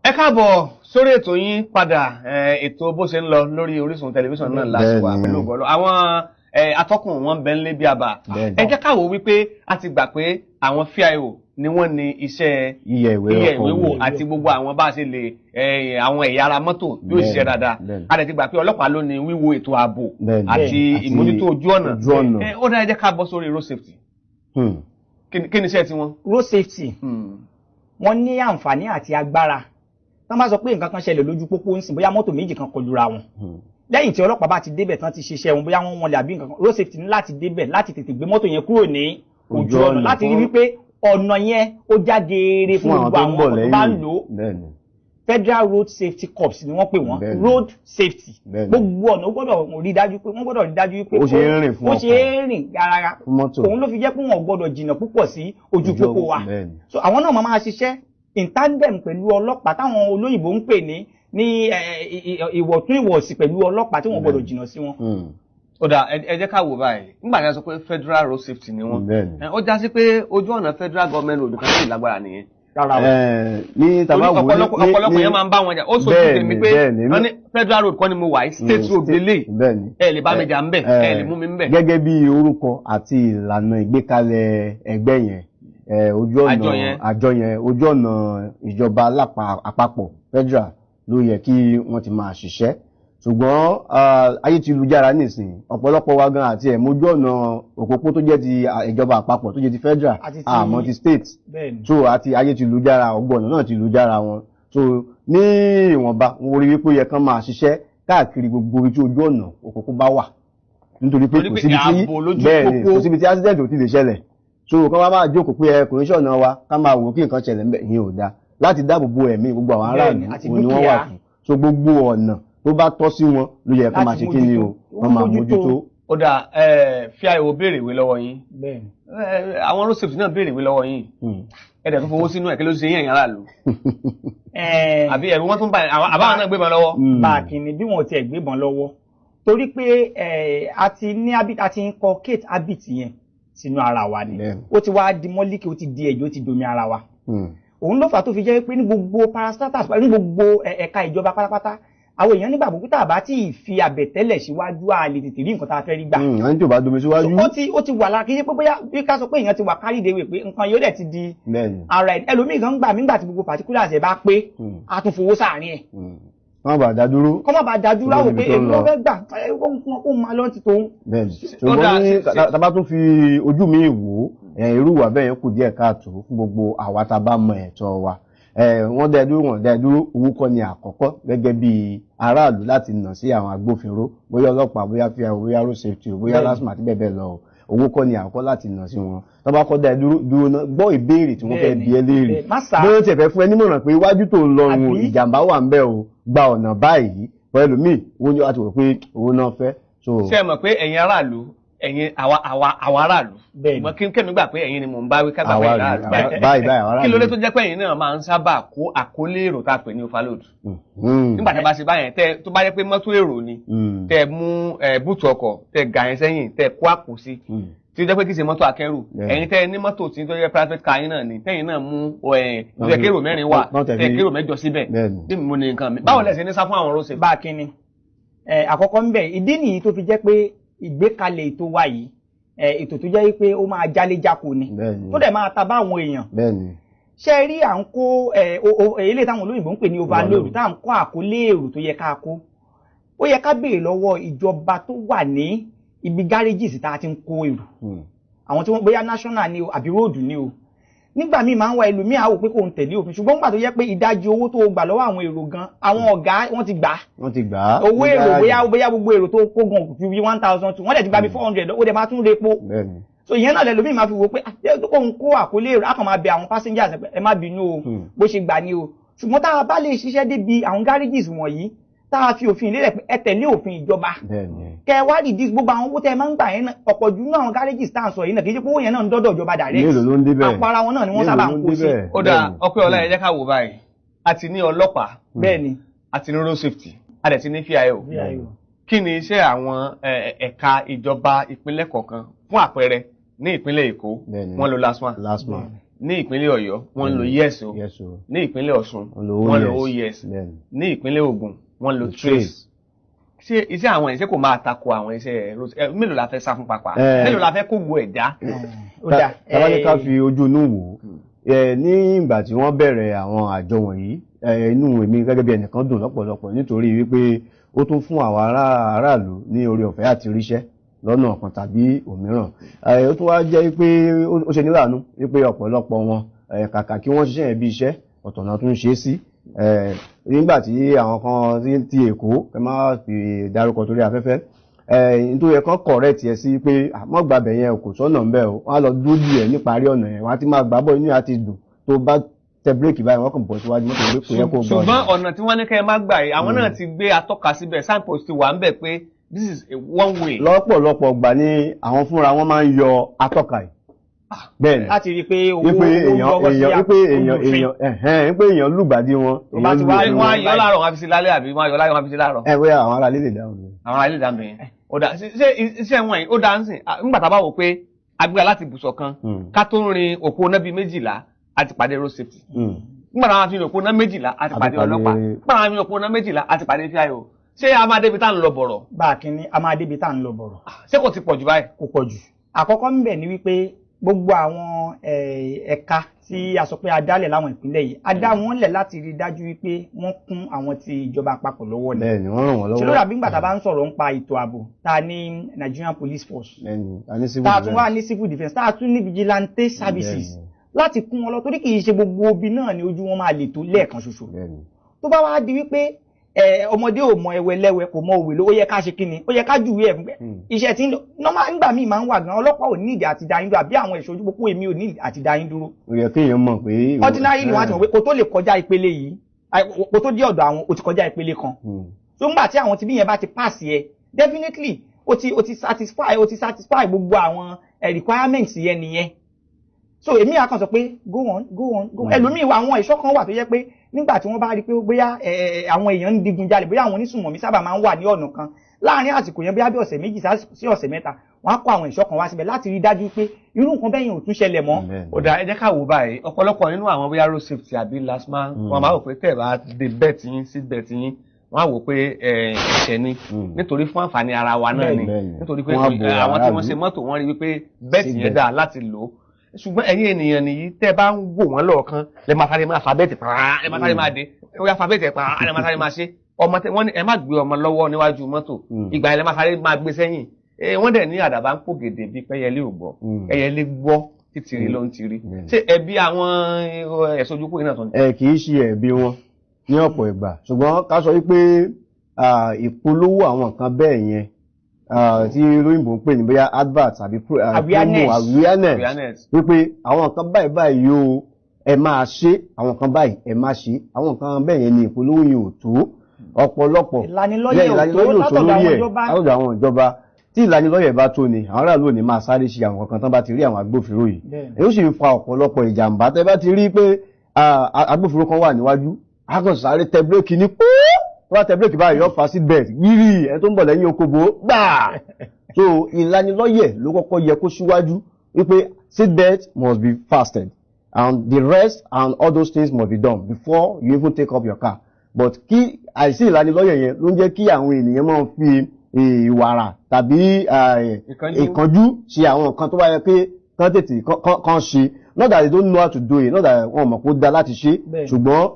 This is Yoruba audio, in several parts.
Ẹ káàbọ̀ sórí ètò yín padà, ètò Bó Ṣe Ń Lọ lórí Orísun Tẹlifíṣàn náà lásìkò. Àpẹẹrẹ ògbọ́lọ́ àwọn atọ́kùn wọn bẹ ń lé bí àbá. Ẹ jẹ́ ká wò wípé a ti gbà pé àwọn FIO ni wọ́n ní iṣẹ́ yíyẹ ìwé yíyẹ ọkọ̀ ìwé wò wò. Àti gbogbo àwọn bá a ṣe lè àwọn ẹ̀yà ara mọ́tò yóò ṣiṣẹ́ dáadáa. A dẹ̀ ti gbà pé ọlọ́pàá ló ní wíwo ètò ààbò àti Àti ìmójútó ojú ọ̀nà. Ojú ọ̀nà. Ó dáa, ẹ jẹ́ ká bọ́ sórí road safety. Kí ni iṣẹ́ tiwọn? Road safety, wọ́n ní àǹfààní àti agbára. Tán bá sọ pé nǹkan kan ṣẹlẹ̀ lójú pópó ń sìn, bóyá mọ́tò méjì kan kọlura wọn, lẹ́yìn tí ọlọ́pàá bá ti débẹ̀ tán ti ṣiṣẹ́ wọn, bóyá wọ́n wọlé àbí nǹkan kan, road safety ní láti débẹ̀ láti tètè gbé mọ́tò yẹn kúrò ní ojú ojú ọ̀nà ọ̀nà láti rí wípé ọ̀nà yẹn ó já geere fún fún àwọn gbogbo tó ń àwọn bọ̀ ọkọ̀ tó bá ń lẹ́yìn. lò ó. Federal Road Safety Corps ni wọ́n pè wọ́n. Road safety, gbogbo ọ̀nà ó gbọ́dọ̀ rí dájú pé wọ́n gbọ́dọ̀ rí dájú pé ó ṣe é rìn fún ó ọkọ̀. ṣe é rìn garaga. Fún mọ́tò. Òun ló fi jẹ́ pé wọn ò gbọ́dọ̀ jìnnà púpọ̀ sí ojú pópó wa. So àwọn náà máa ṣiṣẹ́ in tandem pẹ̀lú ọlọ́pàá, táwọn olóyìnbó ń pè ní ìwọ̀tún ìwọ̀sì pẹ̀lú ọlọ́pàá, tí wọ́n gbọ́dọ̀ jìnnà sí wọn. Ó dáa, ẹ jẹ́ ká wò báyìí. Nígbà tí a sọ pé Federal Road Safety ni wọ́n, ó já sí pé ojú ọ̀nà federal government road kan sì lágbára nìyẹn. Rárá o. Ní tàbá Torí wò ọ̀pọ̀lọpọ̀ yẹn máa ń bá wọn jà. Ó sojú tèmi pé wọ́n ní federal road kọ́ ni mo wà yìí, state road lélẹ̀. Ẹ lè bá mi jà ń bẹ̀, ẹ lè mú mi ń bẹ̀. Gẹ́gẹ́ bí orúkọ àti ìlànà ìgbékalẹ̀ ẹgbẹ́ yẹn, ojú ọ̀nà àjọ yẹn. Àjọ yẹn, ojú ọ̀nà ìjọba àpapọ̀, federal, ló yẹ kí wọ́n ti máa ṣiṣẹ́. Ṣùgbọ́n ayé ti lu jára nísìnyí, ọ̀pọ̀lọpọ̀ wa gan àti ẹ̀ mójú ọ̀nà òpópó tó jẹ́ ti ìjọba àpapọ̀, tó jẹ́ ti federal, àti àmọ́ ti state. Bẹ́ẹ̀ni. So àti ayé ti lu jára, ọgbọ̀nà náà ti lu jára wọn. So ní ìwọ̀nba, wọn rí wípé ó yẹ kán máa ṣiṣẹ́ káàkiri gbogbo ibi tí ojú ọ̀nà òpópó bá wà, nítorí pé Torí kò pé síbi tí ààbò lójú bẹ́ẹ̀ni, pópó. Kò síbi tí accident ò ti lè ṣẹlẹ̀. So kán wá máa jókòó pé ẹ kò ní ṣọ̀nà wa, ká máa wò kí nǹkan ṣẹlẹ̀ ńbẹ̀, ìyẹn ò dáa. Láti dáàbò bo ẹ̀mí gbogbo àwọn aráàlú àti òun ni wọ́n wà dúkìá. fún. So gbogbo ọ̀nà tó bá tọ́ sí wọn ló yẹ kán máa láti ṣe kí ni o, mójútó. wọ́n máa Wọ́n mójútó. mójútó. Ó dáa, FIO béèrè ìwé lọ́wọ́ yín. Àwọn road safety náà béèrè ìwé lọ́wọ́ yín. Ẹ dẹ̀ tún fowó sínú ẹ̀. Kí ló ṣe yín, ẹ̀yin aráàlú? Àbí ẹ̀rù wọn tún bá àbáwọn náà gbébọn lọ́wọ́? Bá a kìíní bí wọn ò tiẹ̀ gbébọn lọ́wọ́, torí pé a ti ní habit, a ti inculcate habit yẹn sínú ara wa ni. Ó ti wá di mọ́líkì, ó ti di ẹ̀jẹ̀, ó ti domi ara wa. Òun ló fà á tó fi jẹ́ pé ní gbogbo parastatals, ní gbogbo ẹ̀ka ìjọba pátápátá, àwọn èèyàn nígbàgbọ́ pé tá a bá tí ì fi àbẹ̀tẹ́lẹ̀ síwájú, a lè tètè rí nǹkan tá a fẹ́ rí gbà. Ẹni tí ò bá domi síwájú. Ó ti wà lára. Kì í ṣe pé bóyá bí ká sọ pé èèyàn ti wà carried away pé nǹkan yóò dẹ̀ ti di ara ẹ̀. Ẹlòmíì gan gbà mígbà tí gbogbo particulars ẹ̀ bá pé, a tún fowó sáàrin ẹ̀. Wọ́n bá dá dúró. Kọ́ má bàa dájú láwò níbi pé tó ń èmi ló lọ. fẹ́ gbà ẹ, kó fún wọn kó máa lọ ti tòun. Bẹ́ẹ̀ni. Ó dáa, Ṣùgbọ́n ní tá bá tún fi ojú mi wò ó, irú ìwà bẹ́ẹ̀ yẹn kù díẹ̀ káàtó fún gbogbo àwa tá a bá mọ ẹ̀tọ́ wa. Wọ́n dá ẹ dúró, wọ́n dá ẹ dúró, owó kọ́ ni àkọ́kọ́ gẹ́gẹ́ bí aráàlú láti nà sí àwọn agbófinró, bóyá ọlọ́pàá, bóyá FIO, bóyá road safety, bóyá LASTMA àti bẹ́ẹ̀ bẹ́ẹ̀ lọ o. Owó kọ́ ni àkọ́kọ́ láti nà sí wọn. Tó bá kọ́ dá ẹ dúró, dúró náà, gbọ́ ìbéèrè tí wọ́n fẹ́ bi ẹ́ léèrè. Má sá. Bóyá ó tiẹ̀ fẹ́ fún ẹ nímọ̀ràn pé iwájú tó ń lọ òun, Àbí? ìjàmbá wà ń bẹ̀ o, gba ọ̀nà báyìí. Ẹlòmíì, owó ni a ti rò pé owó náà fẹ́. So Ṣé ẹ mọ̀ pé ẹ̀yin aráàlú, ẹ̀yin àwa aráàlú, Bẹ́ẹ̀ni. ṣùgbọ́n kí kẹ́mi gbà pé ẹ̀yin ni mò ń bá wí, ká gbà pé àwa ẹ̀yin aráàlú. báyìí báyìí, àwa Kí ló dé aráàlú. tó jẹ́ pé ẹ̀yin náà máa ń sábà kó àkólé èrò tá a pè ní overload? Nígbà tí a bá ṣe báyẹn, tẹ tó bá jẹ́ pé mọ́tò èrò ni, tẹ mú boot ọkọ̀, tẹ gà yẹn sẹ́yìn, tẹ kó àpò sí, tí ó jẹ́ pé kì í ṣe mọ́tò akẹ́rù, ẹ̀yin tẹ́ ní mọ́tò tí tó jẹ́ private car yín náà ni, tẹ́yin náà mú tó jẹ́ kérò mẹ́rin wà, wọ́n tẹ̀ tẹ kérò 8 síbẹ̀, bí mo ní nǹkan mi, báwo lẹ ṣe ní sá fún àwọn road safety? Bá a kínní ẹ àkọ́kọ́ ń bẹ̀, ìdí nìyí tó fi jẹ́ pé ìgbékalẹ̀ ètò wa yìí, ètò tó jẹ́ pé ó máa jálé-jáko ni, tó dẹ̀ máa ta bá àwọn èèyàn. Ṣe rí à ń kó eléyìí táwọn olóyìnbó ń pè ní overload, Overload. tá à ń kó àkólé èrò tó yẹ ká kó, ó yẹ ká béèrè lọ́wọ́ ìjọba tó wà ní ibi garages tá a ti ń kó èrò, àwọn tí wọ́n bóyá national ni o àbí road ni o. Nígbà míì máa ń wá, ẹlòmíì á wò pé kò ń tẹ̀lé òfin, ṣùgbọ́n nígbà tó yẹ pé ìdajì owó tó gbà lọ́wọ́ àwọn èrò gan, àwọn ọ̀gá wọ́n ti gbà á. Wọ́n ti gbà á Owó ní èrò gáràjì. Bóyá gbogbo èrò tó kó gan ju bí 1,002, wọ́n dẹ̀ ti gba bí 400, ó dẹ̀ máa tún repo. So ìyẹn náà lẹ́lòmíì máa fi wò pé, ah, jẹ́ kó ń kó àkólé èrò, á kàn máa bẹ àwọn passengers pé ẹ má bínú o, bó ṣe gbà ní o. Ṣùgbọ́n tá a bá lè ṣiṣẹ́ débi àwọn garages wọ̀nyí, tá a fi òfin lélẹ̀ pé ẹ tẹ̀lé òfin ìjọba, kẹ wá reduce gbogbo àwọn owó tẹ ẹ máa ń gbà yẹn náà, ọ̀pọ̀ jù náà àwọn garages tá à ń sọ yìí náà, kì í ṣe pé owó yẹn náà ń dọ́dọ̀ ìjọba direct. Mélòó ló ń débẹ̀? Àpò ara wọn náà ni wọ́n Mélòó sábà ló ń ń kó sí. débẹ̀? Ó dáa, ọpẹ́ ọlá. Ẹ jẹ́ ká wò báyìí. A ti ní ọlọ́pàá, a ti ní road safety, a dẹ̀ ti ní FIO. Kí ni iṣẹ́ àwọn ẹ̀ka ìjọba ìpínlẹ̀ kọ̀ọ̀kan? Fún àpẹẹrẹ, ní ìpínlẹ̀ Èkó, wọ́n lo LASTMA. LASTMA. Ní ìpínlẹ̀ Ọ̀yọ́ wọ́n ń lo yes o, ní ìpínlẹ̀ Ọ̀ṣun wọ́n lo oh yes, ní ìpínlẹ̀ Ògùn wọ́n lo trace. Ṣé iṣẹ́ àwọn iṣẹ́ kò máa tako àwọn iṣẹ́ road? Mélòó la fẹ́ sá fún papà? Mélòó la fẹ́ kó gbọ́ ẹ̀dá? Ó dà. Tá bá ní ká fi ojú inú wò ó, ní ìgbà tí wọ́n bẹ̀rẹ̀ àwọn àjọ wọ̀nyí, inú èmi gẹ́gẹ́ bí ẹnìkan dùn lọ́pọ̀lọpọ̀, nítorí wípé ó tún fún àwọn aráàlú ní oore ọ̀fẹ́ àti ríṣẹ́ lọ́nà kan tàbí òmíràn. Ó tún wá jẹ́ pé ó ṣe ní láàánú wípé ọ̀pọ̀lọpọ̀ wọn, kàkà kí wọ́n ṣiṣẹ́ yẹn bí iṣẹ́, ọ̀tọ̀ náà tún ṣe é sí. Nígbà tí àwọn kan ti Èkó, ẹ má fi dárúkọ torí afẹ́fẹ́, nítorí ẹ kàn correct ẹ sí pé àmọ́ gbàbẹ̀ yẹn kò sọ́nà ń bẹ̀ o, wọ́n á lọ dúró dì ẹ̀ níparí ọ̀nà yẹn, wọ́n á ti máa gbà bọ̀, inú yẹn á ti dùn, tó bá tẹ bírèkì báyìí, wọ́n kàn bọ̀ síwájú mọ́tò pé kò yẹ kó gbọ́. Ṣùgbọ́n ọ̀nà tí wọ́n ní kẹ́ ẹ má gbà yìí, àwọn náà ti gbé atọ́ka síbẹ̀, signpost ti wà ń bẹ̀ pé this is a one way. Lọ́pọ̀lọpọ̀ gbà ní àwọn fúnra wọn máa ń yọ atọ́ka yìí, bẹ́ẹ̀ ni. Láti rí i pé owó wípé owó èèyàn gbọ́wọ́ sí èèyàn wípé èèyàn òfin. Èèyàn ẹ̀hẹ́n, wípé èèyàn lùgbàdì wọn. Tó bá ti wá èèyàn Wọ́n á lù yọ láàárọ̀, wọ́n á fi sí lálẹ́, àbí wọ́n á yọ láàárọ̀, wọ́n á fi sí láàárọ̀? Ẹ bóyá àwọn ará lílè dáhùn ni. Àwọn ará ilé ìdáhùn yẹn, ó dà. Ṣé iṣẹ́ wọn yìí ó dá ń sìn? Nígbà tá a bá wò pé agbéra láti ibùsọ̀ kan, ká tó rin òpó náà bíi 12, a ti pàdé road safety. Nígbà táwọn fi rin òpó náà 12, a ti pàdé ọlọ́pàá. Nígbà táwọn fi rin òpó náà 12, a ti pàdé FIO. Ṣé a máa débi tá à ń lọ bọ̀rọ̀? Bá a kínní, a máa débi tá à ń lọ bọ̀rọ̀. Ṣé kò ti pọ̀ jù báyìí? Kò pọ̀ jù. Àkọ́kọ́ ń bẹ̀ ni wípé gbogbo àwọn ẹ̀ka tí a sọ pé a dálẹ̀ láwọn ìpínlẹ̀ yìí, a dá wọn lẹ̀ láti rí i dájú wípé wọ́n kún àwọn ti ìjọba àpapọ̀ lọ́wọ́ ni. Bẹ́ẹ̀ni, wọ́n ràn wọ́n lọ́wọ́. Ṣe ló dàbí nígbà tá a bá ń sọ̀rọ̀ nípa ètò ààbò, tá a ní Nigerian Police Force, Bẹ́ẹ̀ni, a ní civil tá a tún wá defence. ní civil defence, tá a tún ní vigilante services láti kún wọn lọ, torí kì í ṣe gbogbo ibi náà ni ojú wọn máa lè tó lẹ́ẹ̀kan ṣoṣo. Tó bá wá di wípé ọmọdé ò mọ ẹwẹ lẹ́wẹ, kò mọ òwe ló, ó yẹ ká ṣe kíni, ó yẹ ká júwèé ẹ̀ fún pé iṣẹ́ tí ń lọ normal. Nígbà míì máa ń wà gan, ọlọ́pàá ò ní ìdí àti dá yín dúró, àbí àwọn ẹ̀ṣọ́ ojú pópó, èmi ò ní ìdí àti dá yín dúró. Ó yẹ kéèyàn mọ̀ pé. Ordinary ni wọ́n á ti mọ̀ pé kó tó lè kọjá ìpele yìí, kó tó dé ọ̀dọ̀ àwọn, ó ti kọjá ìpele kan. So ńgbà tí àwọn tí bí yẹn bá ti pass yẹ, definitely ó ti satisfy gbogbo àwọn requirements yẹn nìyẹn. So èmi àkàn sọ pé go on, go on, go on. Ẹlòmíì wà, àwọn ẹ̀ṣọ́ kan wà tó yẹ pé nígbà tí wọ́n bá rí pé bóyá àwọn èèyàn ń digun jalè, bóyá àwọn onísùnmọ̀mí sábà máa ń wà ní ọ̀nà kan láàárín àsìkò yẹn, bóyá bí ọ̀sẹ̀ 2 sí ọ̀sẹ̀ 3, wọ́n á kó àwọn ẹ̀ṣọ́ kan wá síbẹ̀ láti rí dájú pé irú nǹkan bẹ́ẹ̀ yẹn ò tún ṣẹlẹ̀ mọ́. Ó dà, ẹ jẹ́ ká wò báyìí. Ọ̀pọ̀lọpọ̀ nínú àwọn bóyá road safety àbí LASTMA, wọn máa wò pé tẹ̀ bá dé belt yín, seat belt yín, wọ́n á wò pé ẹ̀ṣẹ̀ ni, nítorí fún àǹfààní ara wa náà ni, nítorí pé Wọ́n á bo àwọn tí wọ́n aráàlú. ṣe mọ́tò, wọ́n rí wípé belt yẹn Seat dáa láti lò ó. Ṣùgbọ́n ẹ̀yin ènìyàn nìyí, tẹ́ bá ń wò wọ́n lọ́ọ̀kan, lẹ máa sáré máa fa belt pàá, lẹ máa sáré máa dé, ó yá, fa belt pàá, lẹ máa sáré máa ṣe. Ọmọ tẹ wọ́n ní ẹ má gbé ọmọ lọ́wọ́ níwájú mọ́tò, ìgbà yẹn lẹ máa sáré máa gbé sẹ́yìn. Wọ́n dẹ̀ ní àdàbà ń pò gèdè bíi pẹ́yẹlé ò gbọ́, ẹyẹlé gbọ́, títìrí ló ń tiri. Ṣé ẹbí àwọn ẹ̀ṣọ́ ojú kò ní náà tó ní? Ẹ kì í ṣe ẹ̀bi wọn ní ọ̀pọ̀ ìgbà, ṣùgbọ́n ká sọ wípé ìpolówó àwọn nǹkan bẹ́ẹ̀ yẹn, tí olóyìnbó ń pè ní bóyá advert tàbí Awareness. promo, awareness, Awareness. wípé àwọn nǹkan báyìí báyìí o, ẹ máa ṣe àwọn nǹkan báyìí, ẹ máa ṣe àwọn nǹkan bẹ́ẹ̀ yẹn ni ìpolówó yẹn ò tó ọ̀pọ̀lọpọ̀. Ìlanilọ́yẹ̀ ò tó ìlanilọ́yẹ̀ ò tó látọ̀dọ̀ lórí àwọn ẹ̀, ìjọba. látọ̀dọ̀ àwọn ìjọba. Tí ìlanilọ́yẹ̀ bá tó ni, àwọn aráàlú ò ní máa sáré ṣe àwọn kankan tán bá ti rí àwọn agbófinró yìí. Èyí ó sì ń fa ọ̀pọ̀lọpọ̀ ìjàmbá. Tẹ́ bá ti rí pé agbófinró kan wà níwájú, a kàn sáré tẹ bírèkì ní púú, tó bá tẹ bírèkì báyìí, yóò fa seat belt gírí, ẹni tó ń bọ̀ lẹ́yìn okobo gbà. So ìlanilọ́yẹ̀ ló kọ́kọ́ yẹ kó síwájú wípé seat belt must be fastened and the rest and all those things must be done before you even take up your car. But kí àìsí ìlanilọ́yẹ̀ yẹn ló ń jẹ́ kí àwọn ènìyàn máa fi ìwàrà tàbí Ìkánjú. ìkánjú ṣe àwọn nǹkan tó bá yẹ pé kán tètè kán ṣe. Not that they don't know how to do it, not that wọn mọ̀ kó dá láti ṣe, ṣùgbọ́n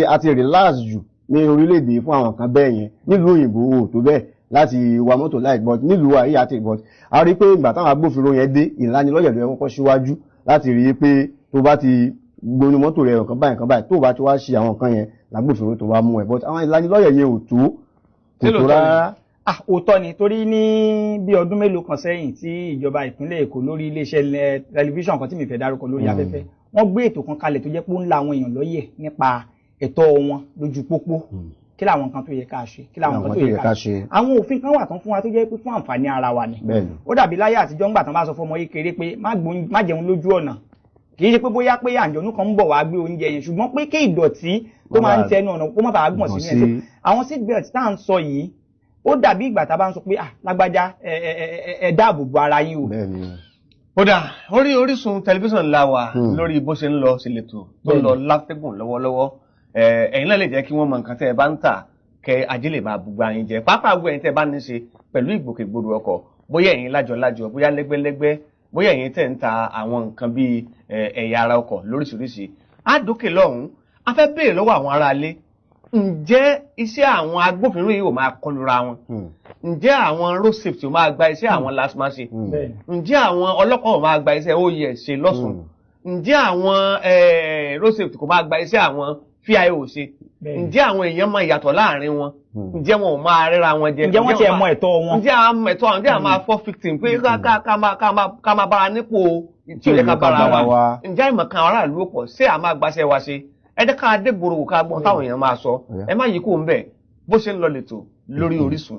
a ti relax jù ní orílẹ̀-èdè fún àwọn nǹkan bẹ́ẹ̀ yẹn. Nílùú òyìnbó ò tó bẹ́ẹ̀ láti wa mọ́tò láì, but nílùú wa yìí àti, but a rí pé ìgbà táwọn agbófinró yẹn dé, ìlanilọ́yẹ̀ ló yẹ kọ́kọ́ síwájú láti rí i pé tó bá ti gbónú mọ́tò rẹ̀, nǹkan báyìí, nǹkan báyìí, tó bá ti wá ṣe àwọn nǹkan yẹn, lágbófinró tó wá mú ẹ. But àwọn ìlanilọ́yẹ̀ yẹn ò tó, kò Ṣé tó lóòótọ́ ni? rárá. Ah, òótọ́ ni, torí ní bí ọdún mélòó kan sẹ́yìn tí ìjọba ìpínlẹ̀ Èkó, lórí iléeṣẹ́ tẹlifíṣàn kan tí mi fẹ́ dárúkọ lórí afẹ́fẹ́, wọ́n gbé ètò kan kalẹ̀ tó jẹ́ pé ó ń la àwọn èèyàn lọ́yẹ̀ nípa ẹ̀tọ́ wọn lójú pópó, kí làwọn nǹkan tó yẹ ká ṣe, kí làwọn nǹkan tó yẹ ká ṣe. Àwọn òfin kan wà tán fún wa tó jẹ́ pé fún àǹfààní ara wa ni. Ó dàbí láyé àtijọ́ ńgbà tán bá sọ fún ọmọ kékeré pé má jẹun lójú ọ̀nà, kì í ṣe pé bóyá pé àǹjọ̀nú kan ń bọ̀ wá gbé oúnjẹ yẹn, ṣùgbọ́n pé kí ìdọ̀tí tó máa ń tẹnu ọ̀nà kó má bàa gbọ̀n sínú ẹ̀. So, àwọn seat belt tá à ń sọ yìí, ó dàbí ìgbà tá a bá ń sọ pé, ah, lágbájá, ẹ ẹ ẹ ẹ dáàbò bo ara yín o. Kódà orí Orísun tẹlifíṣàn la wà lórí bó ṣe ń lọ sí lẹ́tọ̀ tó ń lọ látẹ́gùn lọ́wọ́lọ́wọ́. Ẹ̀yin náà lè jẹ́ kí wọ́n mọ nǹkan tẹ́ ẹ bá ń tà kẹ ajé lè máa bùgbà yín jẹ, pàápàá gbogbo ẹ̀yin tẹ́ ẹ bá ní ṣe pẹ̀lú ìgbòkègbodò ọkọ̀, bóyá ẹ̀yin lájọ-lájọ, bóyá lẹ́gbẹ́lẹ́gbẹ́, bóyá ẹ̀yin tẹ́ ń ta àwọn nǹkan bíi ẹ̀yà ara ọkọ̀ lóríṣiríṣi. Á dókè lọ́hùn-ún, a fẹ́ béèrè lọ́wọ́ àwọn aráalé, ǹjẹ́ iṣẹ́ àwọn agbófinró yìí ò máa kọlura wọn? Ǹjẹ́ àwọn road safety ò máa gba iṣẹ́ àwọn LASTMA ṣe? Ǹjẹ́ àwọn ọlọ́pàá ò máa gba iṣẹ́ OYS ṣe lọ́sùn? Ǹjẹ́ àwọn road safety kò máa gba iṣẹ́ àwọn FIO ṣe? Ǹjẹ́ àwọn èèyàn mọ ìyàtọ̀ láàrin wọn? Ǹjẹ́ wọn ò máa rẹ́ra wọn jẹ? Ǹjẹ́ wọ́n tiẹ̀ mọ ẹ̀tọ́ wọn? Ǹjẹ́ àwọn mọ ẹ̀tọ́ wọn? Ǹjẹ́ àwọn máa fọ́ victim pé ká máa bára nípò tí ò yẹ ká bára wa? Ǹjẹ́ àìmọ̀ kan aráàlú ò pọ̀? Ṣé à máa gbaṣẹ́ wa ṣe? Ẹ jẹ́ ká dé gbòòrò, ká gbọ́n táwọn èèyàn máa sọ. Ẹ má yí kó ń bẹ̀, bó ṣe ń lọ lẹ́tọ̀ lórí Orísun.